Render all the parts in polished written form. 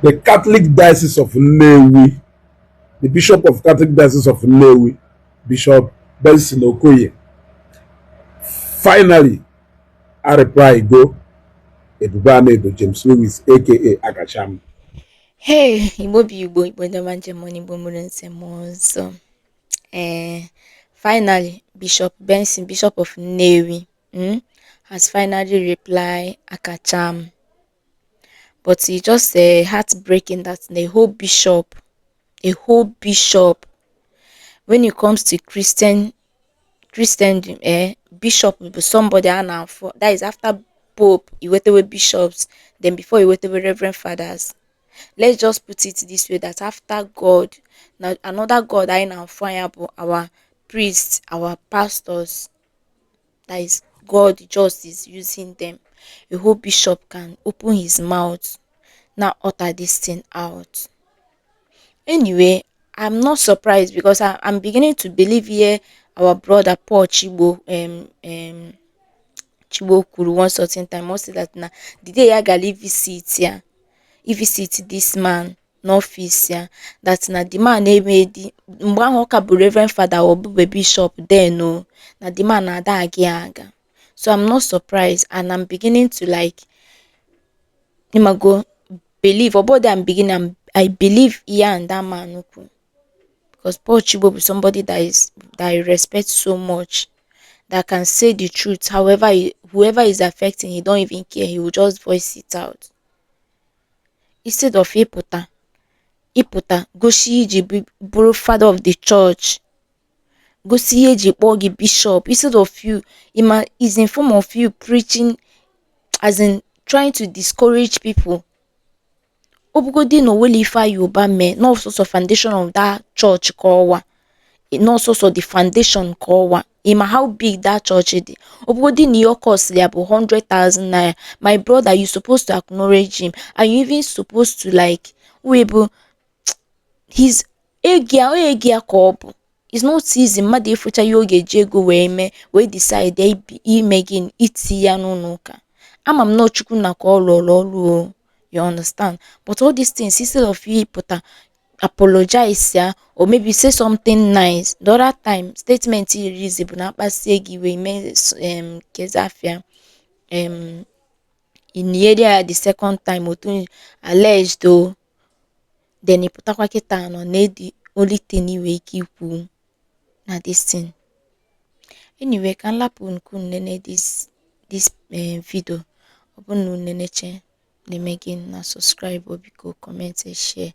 The Catholic Diocese of Nnewi, the Bishop of Catholic Diocese of Nnewi, Bishop Benson Okoye, finally I reply go Ebube Anaedo James Lewis, aka Akacham. Hey, Igbo bụ Igbo, Igbo ndị ọma njem ọnụ, Igbo mụrụ nsị mụọ nsọ. Eh, finally, Bishop Benson, Bishop of Nnewi, has finally replied Akacham. But it's just heartbreaking that a whole bishop, when it comes to Christendom, eh, bishop bụ somebody a na-afụ, that is after Pope, iwetewe bishops, then before iwetewe reverend fathers. Let's just put it this way, that after God, now another God anyị na-afụ anya bụ our priests, our pastors. That is, God just is using them. A whole bishop can open his mouth now, utter this thing out. Anyway, I'm not surprised because I'm beginning to believe here our brother Paul Chigbo Chigbo kwuru one certain time, ọ sị that na the day ya gara visit ya, visit this man n'ọfịs ya, that na the man emedi mgbe ahụ ọ ka bụ reverend father, ọ bụbe bishop then o, na the man na-ada aga ya aga. So I'm not surprised and I'm beginning to like ịmago believe ọ bụrụ I'm beginning I believe ihe and that man kwu, because Paul Chigbo bụ somebody that I respect so much, that can say the truth however whoever is affecting, he don't even care, he will just voice it out instead of ịpụta gosi iji bụrụ father of the church, gosi ihe eji kpọọ gị bishop, instead of you ima is in form of you preaching, as in trying to discourage people. Ọ bụgodị na onwere Ifeanyi Uba mee n'ọsọsọ foundation of that church ka ọwa, n'ọsọsọ the foundation ka ọwa, ịma how big that church dị. Ọ bụgodị na ihe ọ cost ya bụ 100,000 naira, my brother, you supposed to acknowledge him and you even supposed to like wee bụ his ego ya, ego ya ka ọ bụ. It's not easy mmadụ ịfụcha ihe ọ ga-eji ego wee mee, wee decide ime gịnị, iti ya n'ụlọ ụka. Ama m na Chukwu na ka ọ rụọrọ ọrụ o, you understand? But all these things, instead of you ịpụta apologize ya or maybe say something nice, the other time statement i release bụ na akpasie gị iwe mee kezafia iniere ya the second time otu alleged o, then ịpụtakwa kịta nọ na the only thing ị nwere ike ikwu na this thing. Anyway, ka m lapụ nke unu nene this video. Ọ bụrụ na unu neneche, na-eme gịnị na subscribe o, biko comment, share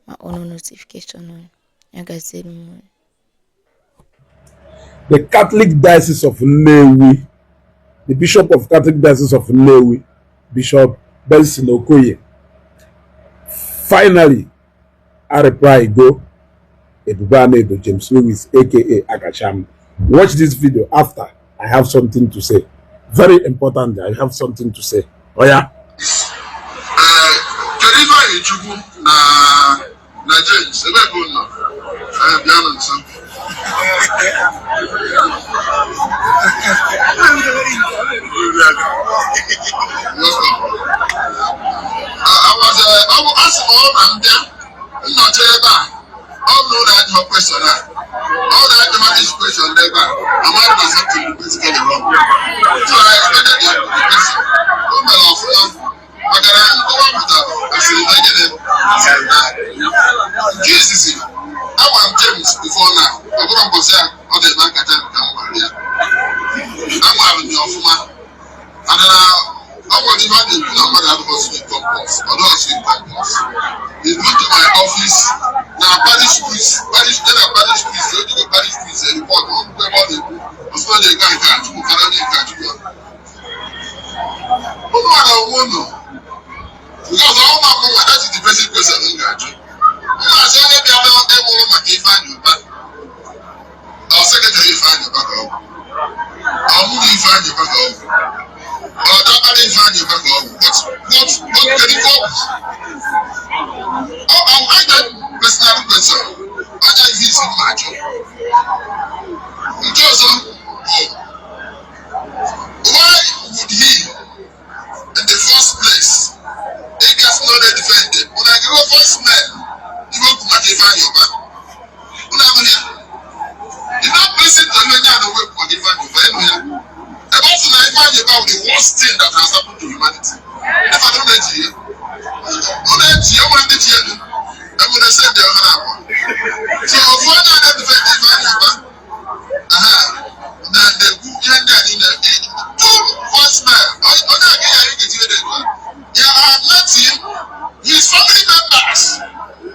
ma on notification unu. Ya gaziere m. The Catholic Diocese of Nnewi, the Bishop of Catholic Diocese of Nnewi, Bishop Benson Okoye, finally I reply go Ebube Anaedo James Lewis, aka Akacham. Watch this video after. I have something to say. Very important, I have something to say. Oh yeah. Ee, kedu Ifeanyị Chukwu na James, ebe ka unu nọ? Ee, bịanụ nso. Welcome. Ọ bụ asị m ọ na mbịa nnọchi ebe a, ọ bụ na ụlọ ajụọ question a, ọ na-ajụ m this question n'ebe a, amaghị na something is basically wrong. So I expected the question. O mere ọfụma maka na nkọwa pụtara asịrị na gịnị asịrị na nke izizi ama m James before now. Ọ bụrụ mbọsị a ọ dị na nkata ka m gwara ya, amaara m ya ọfụma, mana na ọ nwere ihe a na-ekwu na mmadụ adịghị sweet compos, ọ dịghị sweet compos. He go to my office na parish priest, parish na parish priest, o jigo parish priest report ọ ebe ọ na-ekwu ọsọ na-ega nke a Chukwu kara onye nke a Chukwu unu nwere onwe unu because ọ ma mụ nwa. That is the basic question m ga-ajụ. M na-asị onye bịara ịmụrụ maka Ifeanyị Ụba, ọ secretary Ifeanyị Ụba ka ọ bụ, ọ nwunye Ifeanyị Ụba ka ọ bụ, ọ dabara Ifeanyị Ụba ka ọ bụ, but kedu ife ọ bụ? Ọ anya personal question, anya ife isi m na-ajụ. Nke ọzọ bụ, why would he in the first place ịgasị na ọ na-edefend unu agịrị Ifeanyi Uba. Unu anụghị ya? You don't listen to ihe onye a na-onwe ekwu maka Ifeanyi Uba, ịnụ ya. Ebe ọ sị na Ifeanyi Uba bụ the worst thing that has happened to humanity. Ndị fada unu eji ya. Unu eji ya, nwere ndị ji elu. Ebụ na ese ndị ọha na-abụọ. So ofu onye a na-edefend Ifeanyi Uba na-ekwu ihe ndị a niile. Two voicemail. Onye a ga-eghara ige tinye ego a. Ya I met him, his family members.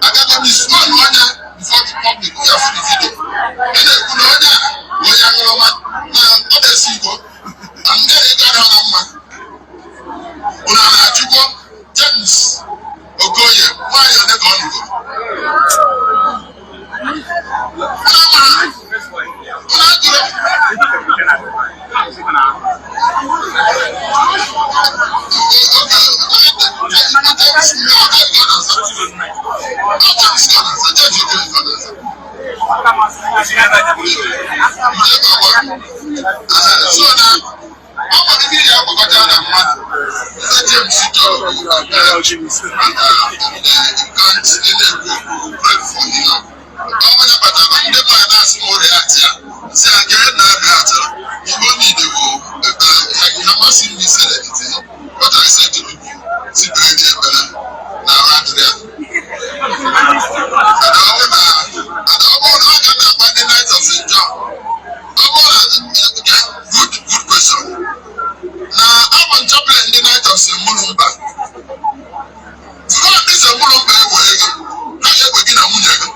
Agago misquote onye before the public, ya for the video. Ị na-ekwu na onye a bụ onye aṅụrụma na ọ na-esi iko na ndị ego adịghị na mma. Unu a na-achụkwa James Okoye nwaanyị ole ka ọ nụgoro? Unu amaghị? Unu ajụrụ? So na ọ nwere ike ya agbakọta na mmadụ ife James chọrọ bụ ekpere and na-ekwu okwu pray for him. Ọ onye kpatara ndị mmadụ na-asị m react ya si a nke na react Igbo niile bụ ekpere ha masị m said anything. What I said to people, si bere gị ekpere na arụ adịrị ya. And ọ bụrụ na ọ ga na-agba ndị Knights of St. John, ọ bụrụ na good good question. Na abụ m chaplain ndị Knights of St. Mulumba. Before ndị St. Mulumba ewe ego, ha ga-ewe gị na nwunye gị.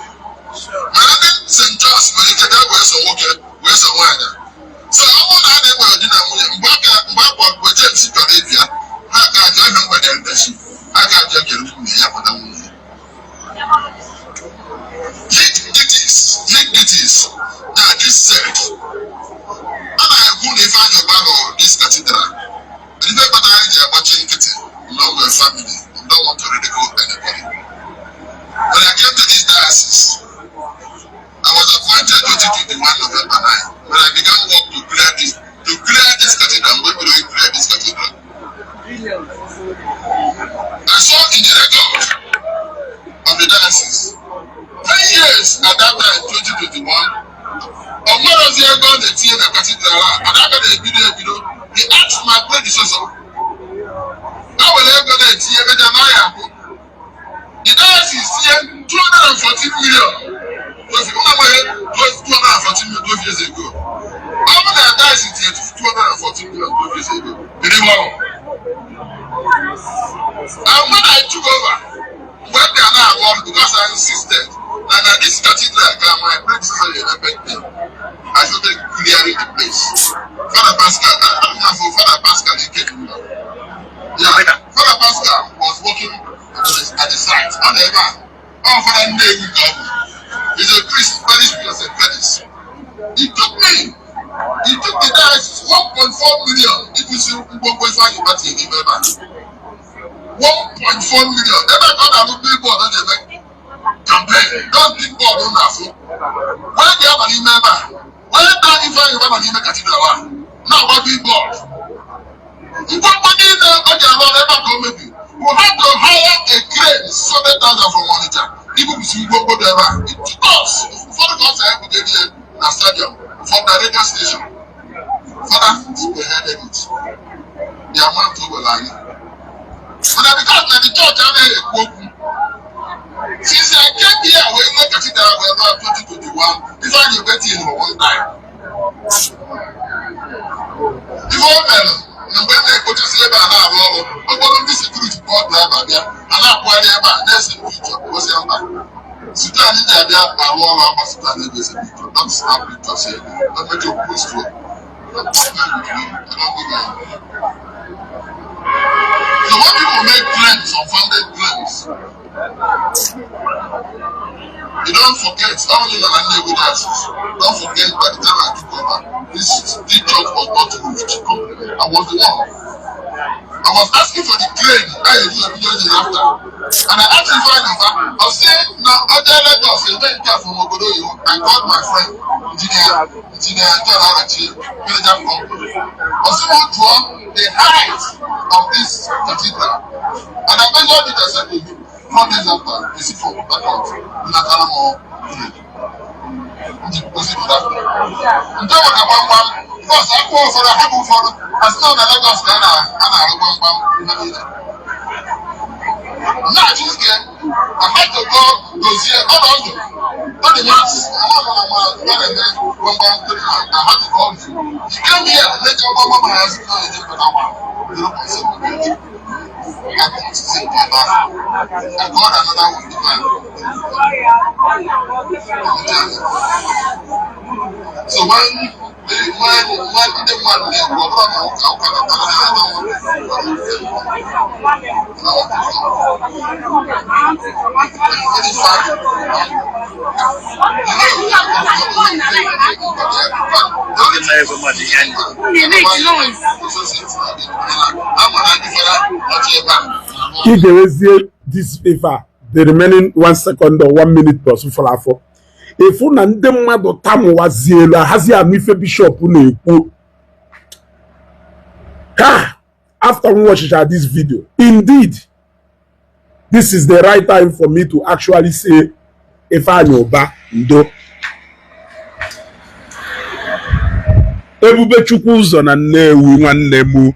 Mana ndị St. John's nwere ike bịa wee so nwoke wee so nwaanyị. So ọ bụrụ na a na-ewere di na nwunye mgbe aka mgbe akwa mgbe James chọrọ ịbịa, ha ga-ajụ ihe mgbede ndechi, ha ga-ajụ kere nwunye ya pụta nwunye ya. Hit duties na this said. A na-ekwu na Ifeanyi Uba rụrụ this cathedral. Ife kpatara anyị ji agbachi nkịtị na ọ nwere family, we don't want to ridicule anybody. When I came to this diocese, I was appointed 2021 November 9. When I began work to clear this cathedral, I'm going to clear this cathedral. I saw in the record of the diocese, 10 years at that time, 2021, o nwerozi ego ọ na-etinye na cathedral a, and aka na-ebido ebido. He asked my predecessor, ha were ego na-etinye meja n'ahịa akwụ. The diocese tinye 214 million. Ụlọ nwere 214 million 12 years ago. Ọ bụ na diocese tinye 214 million 12 years ago. Kedu ihe ọ bụ? And when I took over, mgbe m bịa na-arụ ọrụ, because I insisted na this cathedral ka my predecessor ga-emepe me, I started clearing the place. Father Pascal, I Father Pascal Ike. Yeah, Father Pascal was working at the site. Ọ nọ ebe a. Ọ Father Nnewi ka ọ bụ. He's a priest, parish priest, St. Felix. He took me. He took the diocese 1.4 million ịkwụsị ngwongwo Ifeanyi Uba tinye n'ime ebe a. 1.4 million. Ebe a ka ọ na-arụ billboard ọ na-eme campaign. That billboard ọ na-afụ. Onye ga-aba n'ime ebe a? Onye ta Ifeanyi Uba nọ n'ime cathedral a na-agba billboard. Ngwongwo niile ọ ji arụ ọrụ ebe a ka o mebiri. We had to hire a crane 7,000 from Onitsha ibupụsi ngwongwo dị ebe a. It took us. Ụfọdụ ka ọ sị anyị butere ihe na stadium, ụfọdụ na radio station. Father spearheaded it. The amount o were anyị. Mana because na the church anaghị ekwu okwu. Since I came here wee nwee cathedral wee rụọ 2021, Ifeanyi Uba tinye one time. Ife o mere na mgbe m na-ekpochasị ebe a na-arụ ọrụ, okporo ndị security kpọọ driver bịa, a na-akwụgharị ebe a na-ese picture, gosi ya mba. Site anyị ji abịa arụ ọrụ agba site na ebe ese picture, don't snap pictures here, don't make your post here. Don't play with me, I don't go there. So when people make claims, unfounded claims, you don't forget, only na Nnewi diocese, don't forget by the time I took over, this church was not roofed completely. I was the one. I was asking for the crane I use years after. And I asked Ifeanyi Uba, I said, now, Oje Lagos, a went there from obodo oyibo. I called my friend, Engineer John Arachi, manager company. I said, want draw the height of this cathedral. And I measured it, I said to him, 4 days after, esi from Port Harcourt natara m village nji gosipụta nke maka gbamgbam, because akwụkwọ ụfọdụ hapụ, ụfọdụ asị na ọ na Lagos ka a na-arụ gbamgbam ihe niile na-achụ ike. I had to go dozie ọnọ ndụ to the mass. Ama m na ma ọ na-eme gbamgbam to the mass. I had to call him. He came here, later gbamgbam ha sị na eje pụta nwa 0.7. I got another one to buy. So when ndị mmadụ na-ekwu, ọ bụrụ na ụka na I don't want to. It is fact. Ndị mmadụ ebe mmadụ ihe anyị. Ka ị ga-ewezie this ife a, the remaining one second or one minute plus fọrọ afọ ịfụ na ndị mmadụ tamụwazie elu ahazi anụ ife bishọp na-ekwu ha. After we watch this video, indeed, this is the right time for me to actually say, Ifeanyi Uba, ndo. Ebubechukwu ụzọ na Nnewi, nwanne m,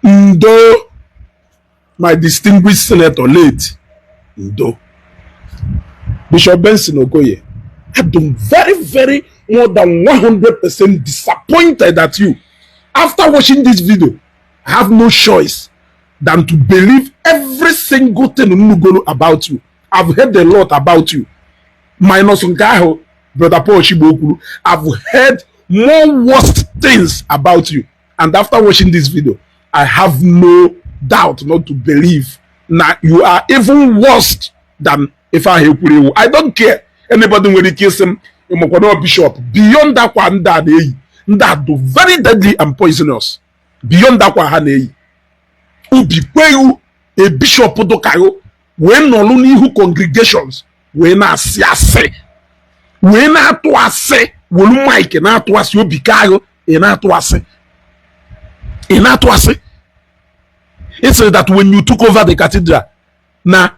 ndo. My distinguished senator, late, ndo. Bishop Benson Okoye, I've been very, very more than 100% disappointed at you. After watching this video, I have no choice than to believe every single thing Nnugolo about you. I've heard a lot about you. Minus nke ahụ Brother Paul Chigbo kwuru, I've heard more worst things about you. And after watching this video, I have no doubt not to believe na you are even worse than ife ahụ ekwuru ewu. I don't care. Anybody nwere ike ịsị m ịmakwana bishop beyond akwa ndị a na-eyi, ndị a do very deadly and poisonous beyond akwa ha na-eyi. Obi kweghị a bishop dụkaghị wee nọlụ n'ihu congregations wee na-asị asị, wee na-atụ asị, welu mic na-atụ asị. Obi ka ahụ ị na-atụ asị, ị na-atụ asị. It says that when you took over the cathedral na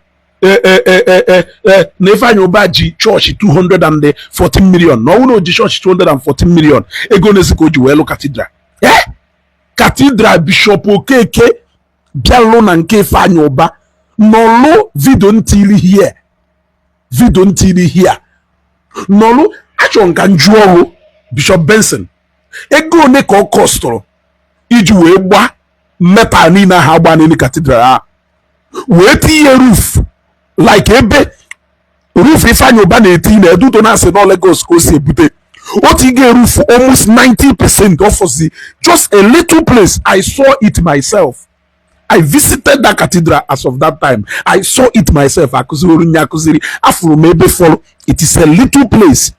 na Ifeanyi Uba ji chọọchị 214 million, na ọ bụrụ na o ji chọọchị 214 million, ego na-esi ka o ji wee lụ cathedral, cathedral. Bishop Okeke bịalụ na nke Ifeanyi Uba nọlụ video ntili here, video ntili here nọlụ. Achọrọ nka nju ọrụ Bishop Benson, ego one ka ọ kọstụrụ iji wee gba metal niile ahụ agba n'elu cathedral ahụ, wee tinye roof like ebe roof Ifeanyi Uba na-eti na eduto na asị na Lagos ka o si ebute otu ige roof almost 90% ọfọzi just a little place. I saw it myself. I visited that cathedral as of that time. I saw it myself. Akụziri nye akụziri, afụrụ m ebe fọrọ. It is a little place.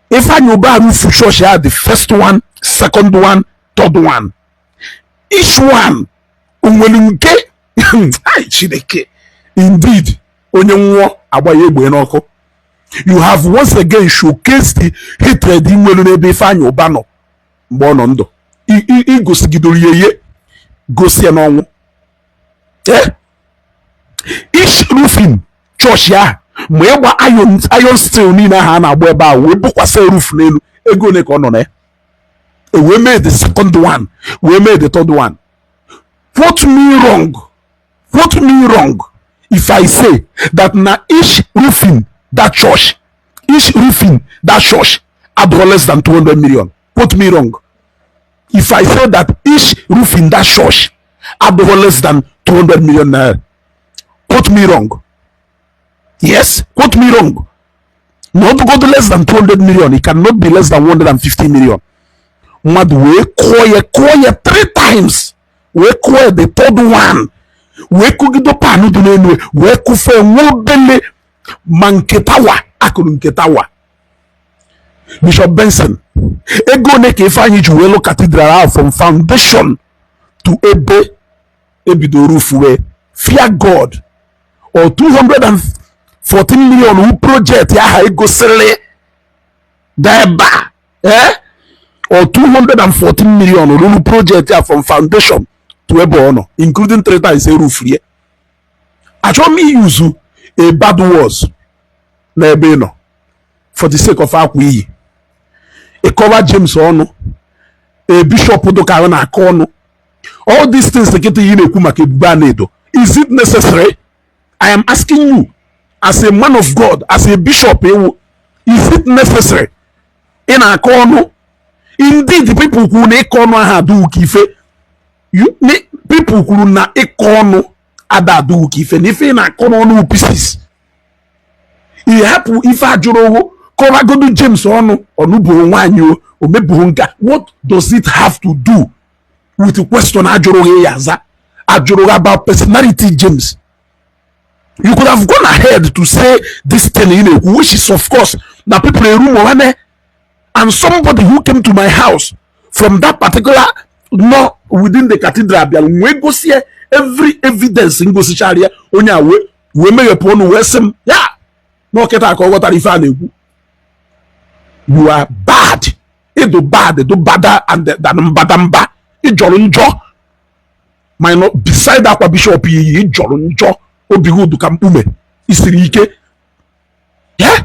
Ifeanyi Uba roof church ya, the first one, second one, third one, each one onwere nke. Ai, Chineke, indeed, onye nwụọ agba ya egbe n'ọkụ. You have once again showcased the hatred ị nwere n'ebe Ifeanyi Uba nọ mgbe ọ nọ ndụ. Igosigidoro ya ihe gosi ya n'ọnwụ. Each roofing chọọchị ahụ, ma ịgba iron steel niile ahụ a na-agba ebe ahụ wee bukwasị roof n'elu, ego ole ka ọ nọ na ya? E wee mee the second one, wee mee the third one. Quote me wrong, quote me wrong if I say that na each roofing that church, each roofing that church abụrụ less than 200 million. Quote me wrong if I say that each roofing that church abụrụ less than 200 million naira. Quote me wrong. Yes, quote me wrong. Na ọ bụgodo less than 200 million, it cannot be less than 150 million. Mmadụ wee kụọ ya, kụọ ya three times, wee kụọ ya the third one, wee kụgido pan dị n'elu, wee kụfee nwa obele ma nke tower akụrụ nke tower. Bishop Benson, ego one ka Ifeanyi ji wee lụ cathedral ahụ from foundation to ebe ebido roof? Wee fear God. Or 214 million wu project aha egosiri debe, eh? Or 214 million ruru project ya from foundation to ebe ọ nọ, including three times a roof rie. Achọrọ m iyuzu a bad words n'ebe ị nọ for the sake of akwa iyi. Ịkọwa James ọnụ, a bishop dụka ahụ na-akọ ọnụ. All these things nkịtị ị na-ekwu maka Ebube Anaedo, is it necessary? I am asking you as a man of God, as a bishop ewu, is it necessary ị na-akọ ọnụ? Indeed, people kwuru na ịkọ ọnụ ahụ adịghị ka ife. People kwuru na ịkọ ọnụ ada adịghị ka ife, na ife ị na-akọ n'ọnụ pieces. Ị hapụ ife ajụrụ owo kọwagodu James ọnụ, ọnụbụghị nwaanyị, o omebụghị nka. What does it have to do with the question ajụrụ gị ya aza, ajụrụ gị about personality James? You could have gone ahead to say this thing ị na-ekwu, which is, of course, na people eru nwane, and somebody who came to my house from that particular no within the cathedral bịara wee gosie every evidence ngosichara ya. Onye a wee meghepụ ọnụ wee sị m ya n'ọkịta ka ọ ghọtara ife a na-ekwu. You are bad. Ịdụ bad, ịdụ bada and than mbadamba. Ịjọrọ njọ minor beside akwa bishop iyi. Ịjọrọ njọ, obi gị ka mkpume isiri ike. Yeah?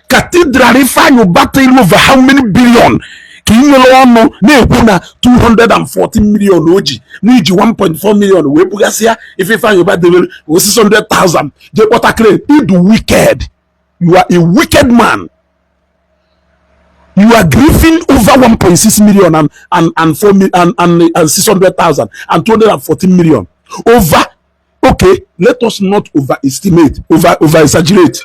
Cathedral Ifeanyi Uba tiri over how many billion ka ị nwere ọnụ na-ekwu na 214 million o ji n'iji 1.4 million wee bugasịa ife Ifeanyi Uba debere 600,000 jee kpọta crane? Ịdụ wicked. You are a wicked man. You are grieving over 1.6 million and 4 and 600,000 and 214 million over. Okay, let us not overestimate, over exaggerate.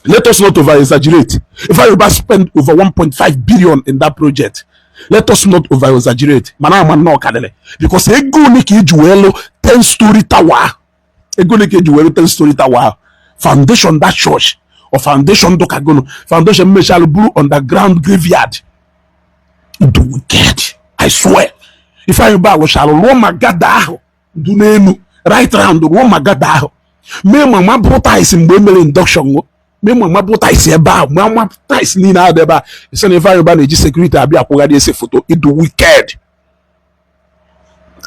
Let us not over exaggerate. Ifeanyi Uba spend over 1.5 billion in that project. Let us not over exaggerate. Mana ama nnọọ karịrị, because ego ole ka eji wee lụ 10 story tower? Ego ole ka eji wee lụ 10 story tower? Foundation that church or foundation dụkagonu foundation mechalụ bụrụ underground graveyard. The wicked, I swear. Ifeanyi Uba lụchalụ rụọ magada ahụ dị n'elu right round, rụọ magada ahụ, mee mama bụ tiles mgbe e mere induction, ṅụ mee mama bụ tiles ebe ahụ, mama tiles niile ahụ dị ebe a. Isi na Ifeanyi Uba na-eji security abịa akwụgharị ese foto. Ịdụ wicked.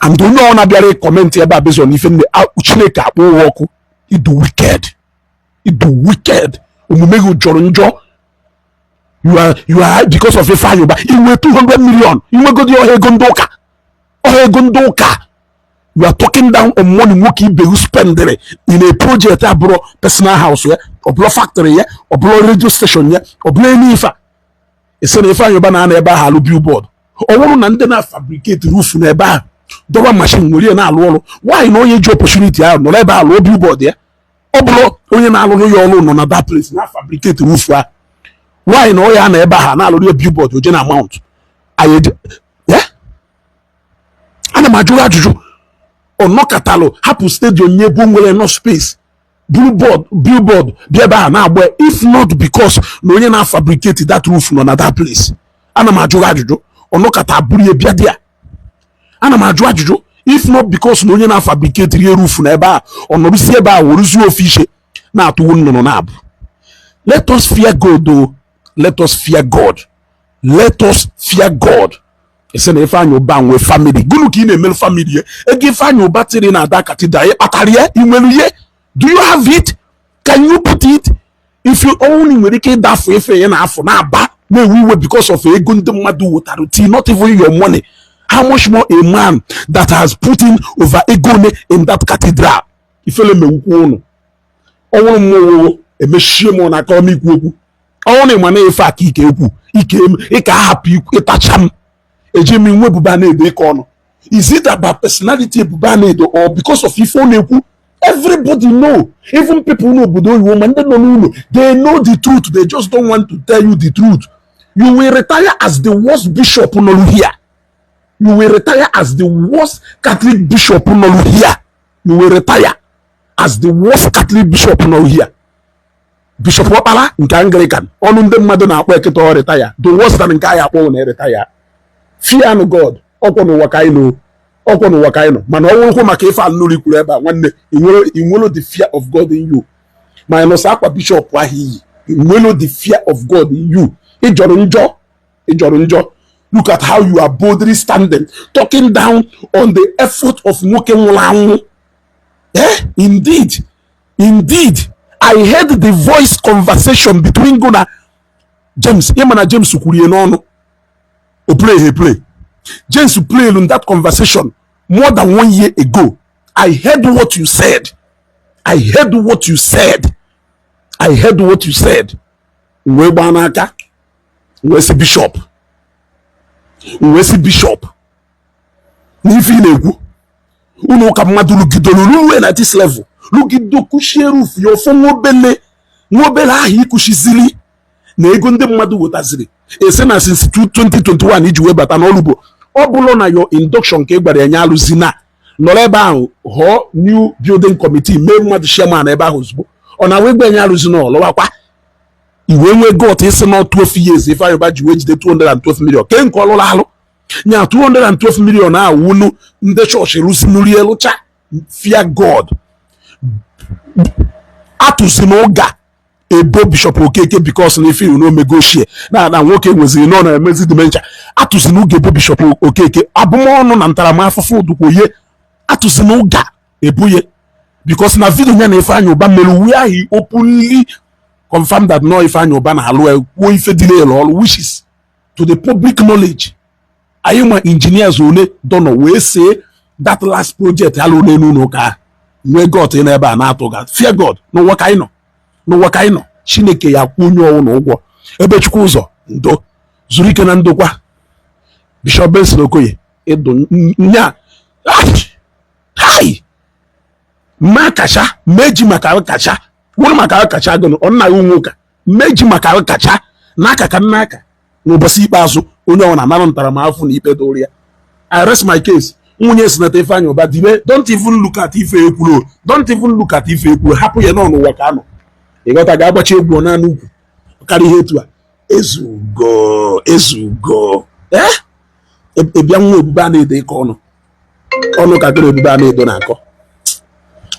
And onye ọ na-abịara comment ebe a based on ife nne, Chineke akpọ ụwa ọkụ. Ịdụ wicked, ịdụ wicked. Omume gị jọrọ njọ. You are because of Ifeanyi Uba inwe 200 million, inwegodi ọha ego ndị ụka, ọha ego ndị ụka. You are talking down on money nwoke ibe gị spendere in a project abụrụ personal house ya, ọ bụrụ factory ya, ọ bụrụ radio station ya, ọ bụrụ elu ife a. Isi na Ifeanyi Uba na-anọ ebe ahụ alụ billboard. Ọ bụrụ na ndị na-fabricate roof n'ebe ahụ dọba machine nwere ya na-alụ ọrụ, nwaanyị na onye ji opportunity ahụ nọrọ ebe ahụ lụọ billboard ya, ọ bụrụ onye na-alụrụ ya ọrụ nọ na that place na fabricate roof ahụ, nwaanyị na onye a na ebe ahụ na-alụrụ ya billboard, oje na mount anyị eje ya. Ana m ajụ ajụjụ. Ọ nọkatalụ hapụ stadium nye ebe o nwere no space, buru board, billboard bịa ebe a na-agba, if not because na onye na-fabricate that roof nọ na that place? Ana m ajụ ajụjụ. Ọ nọkata buru ya bịa dị ya. Ana m ajụ ajụjụ. If not because na onye na-fabricate rie roof na ebe a, ọ nọrụsi ebe a weruzie ofe ishe na-atụwu nnụnụ na-abụ. Let us fear God o. Let us fear God. Let us fear God. Ese na Ifeanyi Uba nwee family, gụnụ ka ị na-emere family ya? Ego Ifeanyi Uba tiri na ada cathedral, ị kpatara ya? Ị nwere ihe? Do you have it? Can you put it? If you only nwere ike ịdafụ ife ya na-afụ na-aba na-ewe iwe because of ego ndị mmadụ wetara tii, not even your money, how much more a man that has put in over ego one in that cathedral? Ifele mewukwu ụnụ. Ọnwụrụ mmụọ emechie m na akọrọ m ikwu okwu ọnwụ na ịma na efe aka ike ekwu ike ịka ahapụ ịtacha m eji m nwe Ebube Anaedo ịkọ ọnụ. Is it about personality Ebube Anaedo or because of ife ọ na-ekwu? Everybody know, even people n'obodo oyibo ma ndị nọ n'ụlọ, they know the truth. They just don't want to tell you the truth. You will retire as the worst bishop nọrụ here. You will retire as the worst Catholic bishop nọrụ here. You will retire as the worst Catholic bishop nọrụ here. Bishop Ọkpara nke Anglican, ọnụ ndị mmadụ na-akpọ ekịta, ọ retire the worst than nke anyị akpọ na retire. Fear God. Ọkwọ n'ụwa ka anyị nọ, ọkwọ n'ụwa ka anyị nọ. Mana ọ nwụrụkwa maka ife alụrụ kwuru ebe a, nwanne, ị nwere the fear of God in you? Minus akwa bishop ahụ iyi, ị nwere the fear of God in you? Ị jọrọ njọ, ị jọrọ njọ. Look at how you are boldly standing, talking down on the effort of nwoke nwụrụ anwụ. Eh, indeed, indeed, I heard the voice conversation between go na James. Ịma na James kwuru ya n'ọnụ, o play, he play, James play in that conversation more than one year ago. I heard what you said. I heard what you said. I heard what you said. Wee gbaa n'aka, wee sị bishop, wee sị bishop n'ife ị na-ekwu, ụlọ ụka mmadụ rugidoro ruo na this level, rugido kuchie roof ya ọfọ nwa obele, nwa obere ahụ ịkụchiziri na ego ndị mmadụ wetaziri ese na since 2021 iji wee bata n'ọrụ bụ ọ bụrụ na your induction ka ị gwara ya nye alụzi na nọrọ ebe ahụ họọ new building committee, mee mmadụ chairman ebe ahụ ozugbo ọ na wee gwa enye alụzi na ọlọwakwa iwe nwee got isi na 12 years Ifeanyi Uba ji wee jide 212 million ke nke ọlụrụ alụ nya 212 million awụnu ndị chọọchị rụzinuri elụcha. Fear God. Atụzina ụga ebo Bishop Okeke because na ife na omego ochie na nwoke nweziri nọ na-emezi dementia. Atụzina ụga ebo Bishop Okeke abụmọnụ na ntaramahụhụ dụkwoye. Atụzina ụga ebuye because na video ya na Ifeanyi Uba mere where he openly confirm that no Ifeanyi Uba na-alụ, kwuo ife dị n'elu ọrụ, which is to the public knowledge. Anyị nwa engineers one dọnọ wee see that last project alụ n'elu ụlọ ụka ahụ. Nwee God ị n'ebe a na-atụ ga. Fear God. N'ụwa ka anyị nọ, n'ụwa ka anyị nọ. Chineke ya kwụ onye ọwụ na ụgwọ ebe Chukwu ụzọ ndo zuru ike na ndokwa. Bishop Benson Okoye ịdụ nya hai mma kacha meji maka kacha wụrụ maka kacha gụnụ ọ nna ya nwe ụka mmeji maka kacha n'aka ka nna aka n'ụbọchị ikpeazụ onye ọ na-anara ntaramahụhụ na ikpe doro ya. I rest my case. Nwunye Senator Ifeanyi Uba dibe, don't even look at ife ekwuru, don't even look at ife ekwuru. Hapụ ya nọ n'ụwa ka anọ ịghọta ga-agbachi egwu ọ naanị ukwu karịa ihe etu a. Ezugo, ezugo. Eh, ịbịa nwa ebube a na-edo ịkọ ọnụ ọnụ ka gịrị ebube a na-edo na-akọ.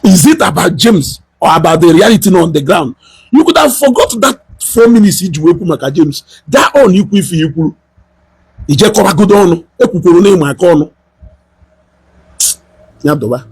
Is it about James or about the reality on the ground? You could have forgot that 4 minutes iji wee kwu maka James. Gaa on ikwu ife ikwuru ijekọbagodo ọnụ ekwukwuru na ịma aka ọnụ ya dọba.